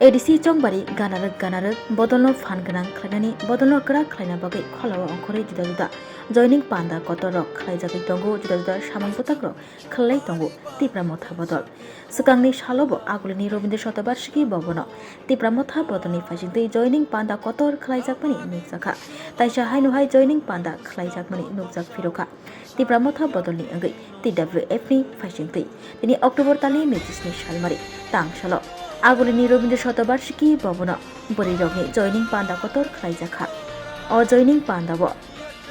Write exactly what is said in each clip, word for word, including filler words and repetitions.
A D C chongbari ganarwk ganarwk bodolno phan gwnang khlainani, bodolno kwrak khlaina bagwi kholao ongkhorwi juda juda joining panda kotor rok khlaijagwi tongo, juda juda samung bwtakrok khlai tongo Tipra Motha bodol. Swkangni salobo Agulini Rabindra Shatabarshiki Bhabono Tipra Motha bodolni phaisingtwi joining panda kotor khlaijakmani nukjakha. Taisa haino hai joining panda khlaijakmani nukjak phirokha Tipra Motha bodolni wngwi T W F ni phaisingtwi. Tini October talni naichis ni salmari tangsalo Agulini Rabindra Shatabarshiki Bhabono bwrwirokni joining panda kotor khlaijakha. O joining pandao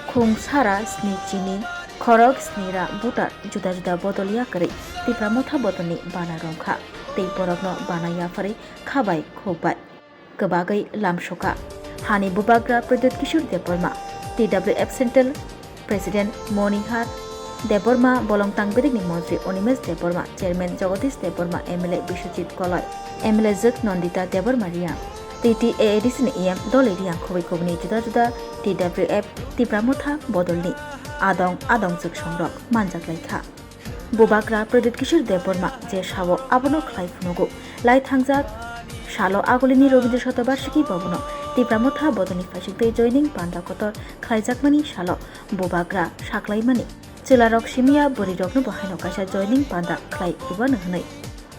khung sara sni chini khorok sni ra butar juda juda bodol ya kwrwi Tipra Motha bodolni bana romkha tei borokno bana yapharwi khabai khukbai kwbagwi lamsokha. Hani bubagra Pradyut Kishore Debbarma, T W F Central President Monihar Debbarma, Bolong Tangbirik ni Montri Animesh Debbarma, Chairman Jagadish Debbarma, M L A Biswajit Koloi, M L A Jwk Nandita Debbarma Reang, T T A A D C ni E M Doloi Reang khobwi kubuni juda juda T W F Tipra Motha bodolni adong adongjwk songrok manjak laikha. Bubagra Pradyut Kishore Debbarma je sao abono khlai phunugo. Lai thangjak salo Agulini Rabindra Shatabarshiki Bhabono Tipra Motha bodolni phaisingtwi joining panda kotor khlaijakmani salo bubagra saklaimani chwlarok simiya bwrwirokno bo haino kaisa joining panda khlai rwbano hwnwi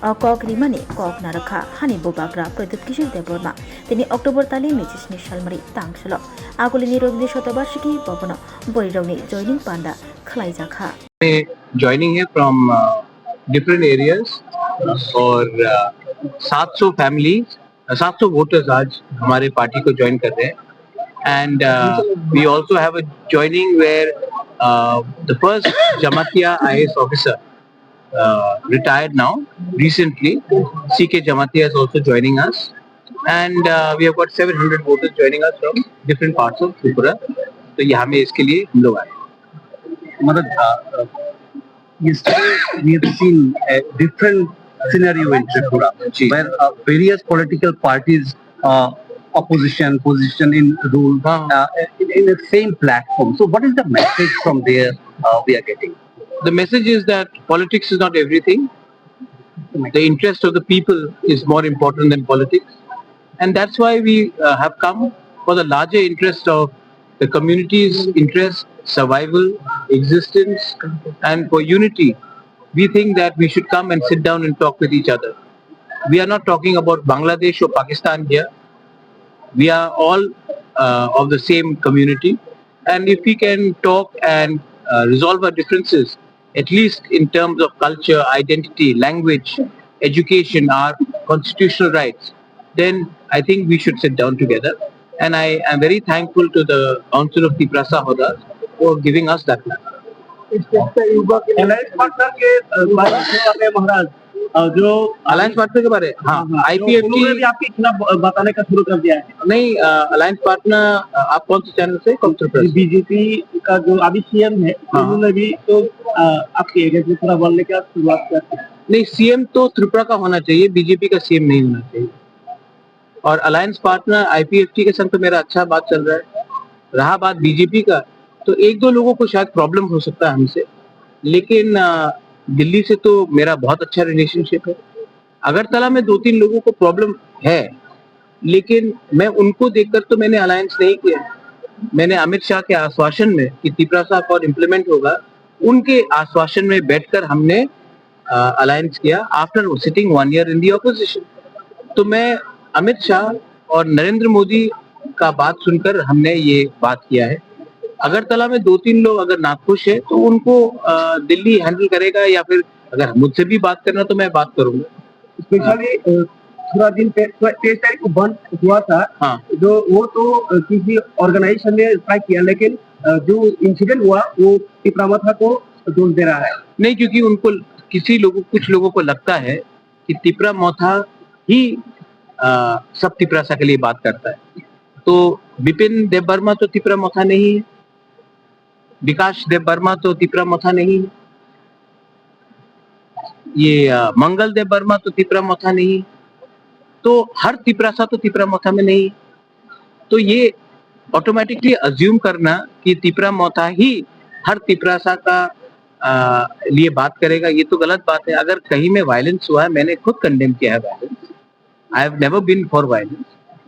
o kok rimani kok narwkha hani bubagra Pradyut Kishore Debbarma. Tini October talni naichis ni salmari tangsalo Agulini Rabindra Shatabarshiki Bhabono bwrwirokni joining panda khlaijakha. Joining है from different areas और सात सौ फैमिली, सात सौ वोटर्स आज हमारे पार्टी को ज्वाइन कर रहे हैं. And we also have a joining where the first Jamatia I A S officer, retired now, recently, C K Jamatia is also joining us. And we have got seven hundred voters joining us from different parts of Tripura. तो यहाँ में इसके लिए हम लोग आए. मतलब, uh, yesterday we have seen a different scenario in Tripura, ji. Where uh, various political parties, uh, opposition, position in rule, हाँ. Uh, in, in the same platform. So, what is the message from there uh, we are getting? The message is that politics is not everything. The interest of the people is more important than politics. And that's why we uh, have come for the larger interest of the community's interest, survival, existence, and for unity. We think that we should come and sit down and talk with each other. We are not talking about Bangladesh or Pakistan here. We are all uh, of the same community. And if we can talk and uh, resolve our differences, at least in terms of culture, identity, language, education, our constitutional rights, then I think we should sit down together. And I am very thankful to the Council of Tiprasa Hodas for giving us that platform. Alliance partner के अ, बारे में आपने महाराज अ, जो alliance partner के बारे, हाँ, हाँ, तो आईपीएफटी उन्होंने भी आपके खिलाफ ब- बताने का शुरू कर दिया है. नहीं, अलायंस पार्टनर, आप कौन से चैनल से? कौन से प्रेस? बीजेपी का जो अभी सीएम है, हाँ। उन्होंने भी तो अ, आपके अगेंस्ट में थोड़ा बोलने का शुरुआत कर दिया है. नहीं, सीएम तो त्रिपुरा का होना चाहिए, बीजेपी का सीएम नहीं होना चाहिए. और अलायंस पार्टनर आईपीएफटी के संग तो मेरा अच्छा बात चल रहा है. रहा बात बीजेपी का, तो एक दो लोगों को शायद प्रॉब्लम हो सकता है हमसे, लेकिन अ, दिल्ली से तो मेरा बहुत अच्छा रिलेशनशिप है. अगरतला में दो तीन लोगों को प्रॉब्लम है, लेकिन मैं उनको देखकर तो मैंने अलायंस नहीं किया. मैंने अमित शाह के आश्वासन में कि तिपरासा अकॉर्ड इम्प्लीमेंट होगा, उनके आश्वासन में बैठकर हमने अलायंस किया, after sitting one year in the opposition. तो मैं अमित शाह और नरेंद्र मोदी का बात सुनकर हमने ये बात किया है. अगरतला में दो तीन लोग अगर नाखुश है तो उनको अ, दिल्ली हैंडल करेगा, या फिर अगर मुझसे भी बात करना तो मैं बात करूंगा. स्पेशली थोड़ा दिन पे, थोड़ा तेईस तारीख को बंद हुआ था. हाँ. जो वो तो अ, किसी ऑर्गेनाइजेशन ने ट्राई किया, लेकिन अ, जो इंसिडेंट हुआ वो तिपरा मोथा को दोष दे रहा है. नहीं, क्योंकि उनको, किसी लोगों, कुछ लोगों को लगता है कि तिपरा मोथा ही अ, सब तिपरासा के लिए बात करता है. तो विपिन देबबर्मा तो तिपरा मोथा नहीं है, विकास देबबर्मा तो तिपरा मोथा नहीं है, ये अ, मंगल देबबर्मा तो तिपरा मोथा नहीं है. तो हर तिपरासा तो तिपरा मोथा में नहीं है. तो ये ऑटोमेटिकली अज्यूम करना कि तिपरा मोथा ही हर तिपरासा का अ, लिए बात करेगा, ये तो गलत बात है. अगर कहीं में वायलेंस हुआ है, मैंने खुद कंडेम किया है violence. I have never been for violence.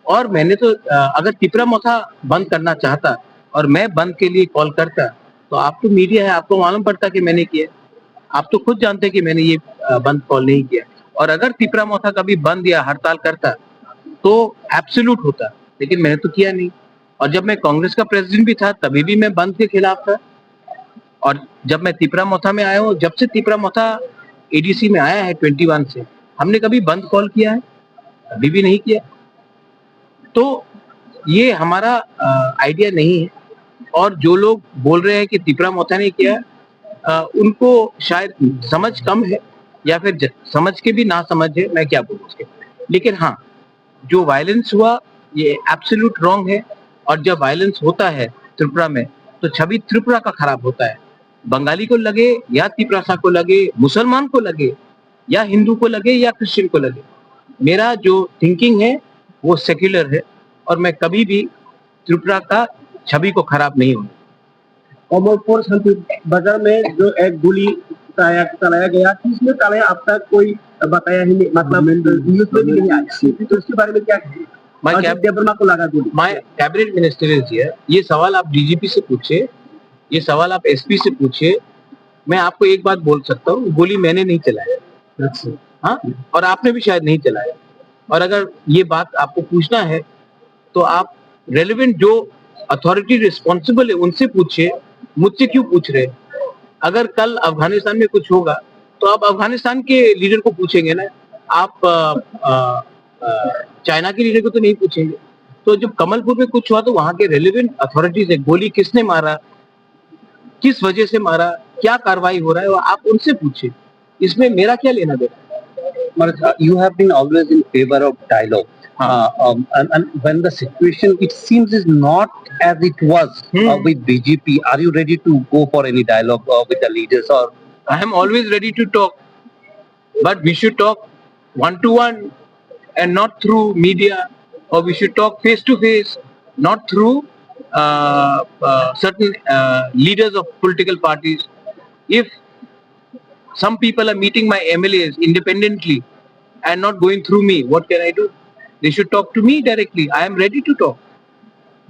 और मैंने तो अ, अगर तिपरा मोथा बंद करना चाहता और मैं बंद के लिए कॉल करता, तो आप तो मीडिया है, आपको मालूम पड़ता कि मैंने किया। आप तो खुद जानते कि मैंने ये अ, बंद कॉल नहीं किया। और अगर तिपरा मोथा कभी बंद या हड़ताल करता, तो एब्सोल्यूट होता, लेकिन मैंने तो किया नहीं। और जब मैं कांग्रेस का प्रेसिडेंट भी था, तभी भी मैं बंद के खिलाफ था। और जब मैं तिपरा मोथा में आया हूँ, जब से तिपरा मोथा एडीसी में आया है ट्वेंटी वन से, हमने कभी बंद कॉल किया है? कभी भी नहीं किया। तो ये हमारा आइडिया नहीं है। और जो लोग बोल रहे हैं कि तिपरा मोथा ने किया, अ, उनको शायद समझ कम है, या फिर ज-, समझ के भी ना समझ है, मैं क्या बोलूँ उसके। लेकिन हाँ, जो वायलेंस हुआ, ये एब्सोल्यूट रॉन्ग है। और जब वायलेंस होता है त्रिपुरा में, तो छवि त्रिपुरा का खराब होता है। बंगाली को लगे या तिपरासा को लगे, मुसलमान को लगे या हिंदू को लगे या क्रिश्चियन को लगे, मेरा जो थिंकिंग है, वो सेक्युलर है। और मैं कभी भी त्रिपुरा का छवि को खराब नहीं होने। कमलपुर शांति बाजार में जो एक गोली चलाया चलाया गया, किसने चलाया, अब तक कोई बताया ही नहीं, मतलब, न्यूज़ में भी नहीं आया। तो इसके बारे में क्या कहेंगे? मैं और कैब- देवर्मा को लगा गोली। मैं कैबिनेट मिनिस्टर इज हियर। ये सवाल आप डीजीपी से पूछे, ये सवाल आप एसपी से पूछे। मैं आपको एक बात बोल सकता हूँ, गोली मैंने नहीं चलाया। अच्छा। हाँ, और आपने भी शायद नहीं चलाया। और अगर ये बात आपको पूछना है, तो आप रेलेवेंट जो अथॉरिटी रिस्पॉन्सिबल है, उनसे पूछिए। मुझसे क्यों पूछ रहे हैं? अगर कल अफगानिस्तान में कुछ होगा, तो आप अफगानिस्तान के लीडर को पूछेंगे ना, आप अ, अ, अ, चाइना के लीडर को तो नहीं पूछेंगे। तो जब कमलपुर में कुछ हुआ, तो वहाँ के रेलेवेंट अथॉरिटीज है, गोली किसने मारा, किस वजह से मारा, क्या कार्रवाई हो रहा है, वो आप उनसे पूछिए। इसमें मेरा क्या लेना देना? Maharaj, uh, you have been always in favor of dialogue. हाँ। Uh, um, and, and when the situation, it seems, is not as it was, uh, hmm. With BJP, are you ready to go for any dialogue, uh, with the leaders, or? I am always ready to talk, but we should talk one to one and not through media, or we should talk face to face, not through uh, uh, certain uh, leaders of political parties. If some people are meeting my M L As independently and not going through me, what can I do? They should talk to me directly. I am ready to talk.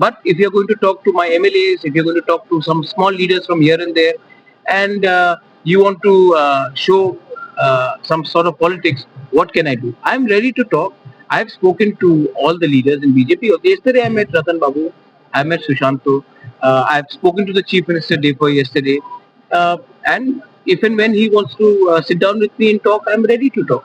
But if you're going to talk to my M L As, if you're going to talk to some small leaders from here and there, and uh, you want to uh, show uh, some sort of politics, what can I do? I'm ready to talk. I've spoken to all the leaders in B J P. Yesterday, I met Ratan Babu, I met Sushanto. Uh, I've spoken to the Chief Minister Defo yesterday. Uh, and if and when he wants to uh, sit down with me and talk, I'm ready to talk.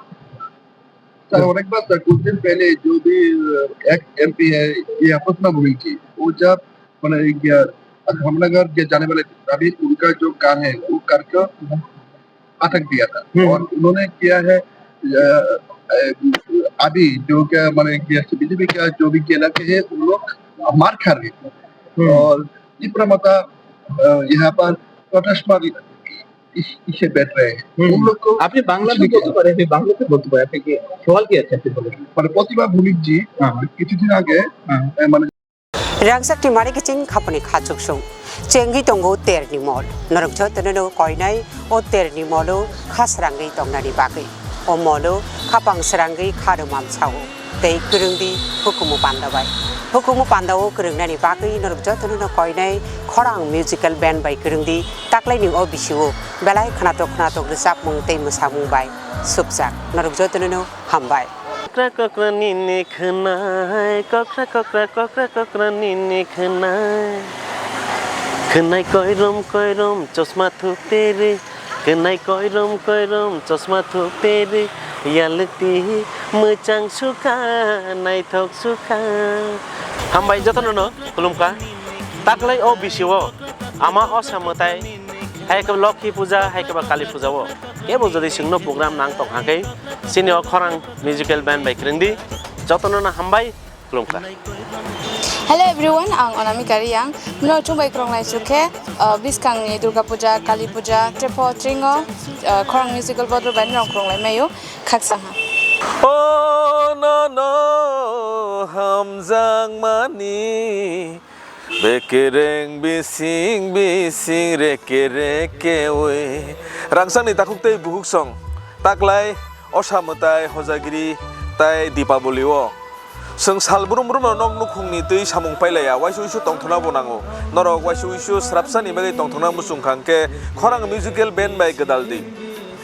Sir, অনেকবার স্যার, कुछ दिन पहले जो भी, अ, x MP है, ये आपस में बोली थी। वो जब, मैंने, ये धामनगर के जाने वाले, अभी उनका जो कार है, वो कार का अटक दिया था। हम्म। और उन्होंने किया है, अ, अ, अभी जो क्या, मैंने, ये बीजेपी का जो भी केला के है, उन लोग मार खा रहे हैं। हम्म। और तीव्र मता, अ, यहाँ पर प्रोटेस्ट मार इस-, इससे बैठ रहे हैं। हम्म। उन लोग को আপনি বাংলাতে कुछ नहीं বলতে किया। পারেন, আপনি বাংলাতে বলতে পারেন, আপনি কি সওয়াল কি আছে আপনি বলেন? মানে প্রতিভা ভৌমিক জি হ্যাঁ, হ্যাঁ। কিছুদিন আগে, হ্যাঁ। এ, মানে Rangchakni mari kiching khapani khachuksung. Chengwi tongo terni mol. Norok jotono no koinai o terni molo kha srangwi tongnani bagwi. O molo khapang srangwi kha rwmam sao. Tei kwrwngdi hukumu panda bai. Hukumu panda o kwrwngnani bagwi norok jotono no koinai khorang musical band bai kwrwngdi taklaini o bisio belai khnatok khnatok rwchapmung tei mwsamung bai supjak. Norok jotono no hambai. Kokra kokra nini khwnai, kokra kokra kokra kokra nini khwnai. Khwnai koirom koirom chosma thupere, khwnai koirom koirom chosma thupere, yalti mwchang sukha, naithok sukha. Hambai jotono no khulumkha. Taklai o bisio ama osa mwtai, hai khe Lokhi puja, hai khe ba Kali puja o. Kebo jodi chwngno program nang tong hakhe, chini o khorang musical band bai kwrwngdi. Jotono no hambai, khulumkha. Hello everyone, ang Onamika Riyang. Mino chwng bai kwrwngnai chukhe, uh, bwskangni Durga Puja, Kali Puja, Trepo Tringo, uh, khorang musical bodol bai nirok kwrwnglai maio, khaksa ha. O no no hamjakmani Bekereng bising bising reke reke oi. Rangchakni takhuk tei bukhuk song. Taklai osa mwtai hojagiri Tai Dipaboli o chwng sal brum brum no nok nukhung ni twi samung pailaiya, waisa uisu tongthokna bo nango. Norok waisa uisu srapsa ni bagwi tongthokna muchung kha, hwnkhe khorang musical band bai gwdal di,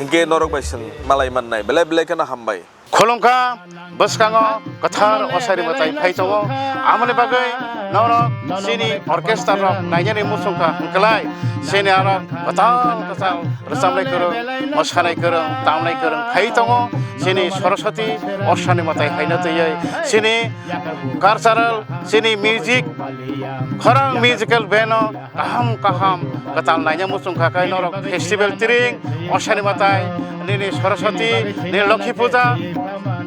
hwnkhe norok bai chwng malai mannai. Belai belai kheno hambai. Khulumkha, bwskango kwthar osari mwtai phai tongo. Amoni bagwi norok chini orchestra rok nainani muchung kha hwnkhlai, chini aro kwtal kwtal rwchabnai kwrwng, mwsanai kwrwng, tamnai kwrwng phai tongo. Chini Saraswati osani mwtai haino twiwi chini cultural, chini music, khorang musical band o kaham kaham kwtal naina muchung kha khe norok festival tiring, osani mwtai, nini Saraswati, nini Lokhi Puja,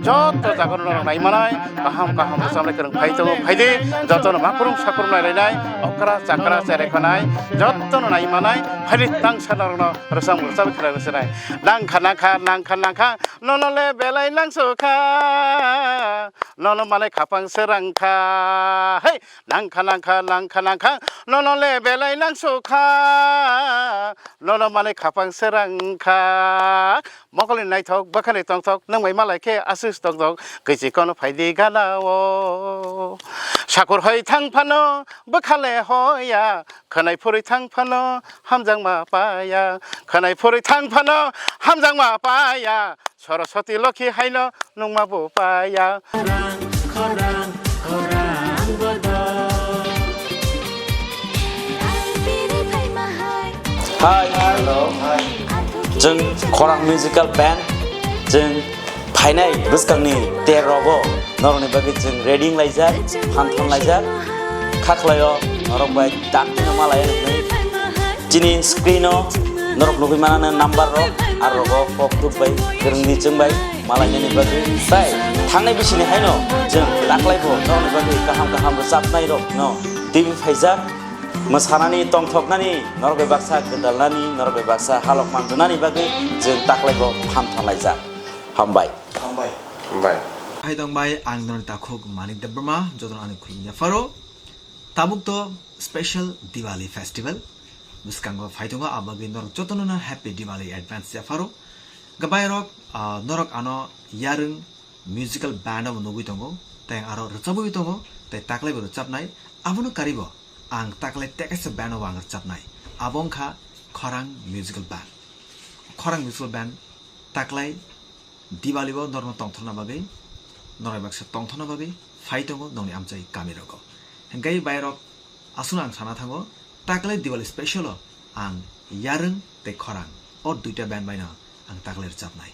joto jaga norok nai manai, kaham kaham rwchabnai kwrwng phai tongo, phai di, jotono makrung sakrung nai lainai, okra chakra cherai khanai, jotono nai manai, phai di tangsa norokno rwchap rwchap khlai rwchabnai. Nangkha nangkha nangkha nangkha, nono le belai nangsukha, nono manai khapang se rangkha, hei, nangkha nangkha nangkha nangkha, nono le belai nangsukha, nono manai khapang se rangkha. Mokolni naithok, bwkhani tongthok, nwng bai malai khe aswk tongthok, kwichi kono phai di gana o. Sakur hai thang phano, bwkha le hoya, khwnai phurwi thang phano, hamjakma paya, khwnai phurwi thang phano, hamjakma paya, Saraswati Lokhi haino nungma bo paya. Khorang, khorang, khorang bodo. Hi, hello. Chwng Khorang Musical Band, chwng phainai bwskangni ter rogo norokni bagwi chwng ready wnglaijak, phan thanlaijak. Khaklaio norok bai dakti no malai nuknai. Chini screen o norok nugwi manana number rok, aro rogo kok duk bai, kwrwngni chwng bai malainani bagwi. Tai thangnai bisini haino chwng taklaibo norokni bagwi kaham kaham rwchapnai rok no twi phaijak. Mwsanani, tongthoknani, norok bai baksa gwdalnani, norok bai baksa halok manjwnani bagwi chwng taklaibo phan thanlaijak. Hambai. Hambai. Hambai. Hai tong bai, ang norok takhuk Manik Debbarma, jotono ani khulumya pharo. Tabuk to special Diwali festival bwskango phai tongo, abagwi norok jotono no happy Diwali advance ya pharo. Gabai rok, ah, norok ano yarwng musical band bo nugwi tongo, tei aro rwchabwi tongo, tei taklai bo rwchabnai. Abono karibo ang taklai tekaisa band bo ang rwchabnai. Abo wngkha Khorang Musical Band. Khorang Musical Band taklai Diwali o norokno tongthokna bagwi, norok baksa tongthokna bagwi phai tongo nongni amchai kami rogo. Hingke bai rok aswkno ang sana thango, taklai Diwali special o ang yarwng tei khorang o duita band bai no ang taklai rwchabnai.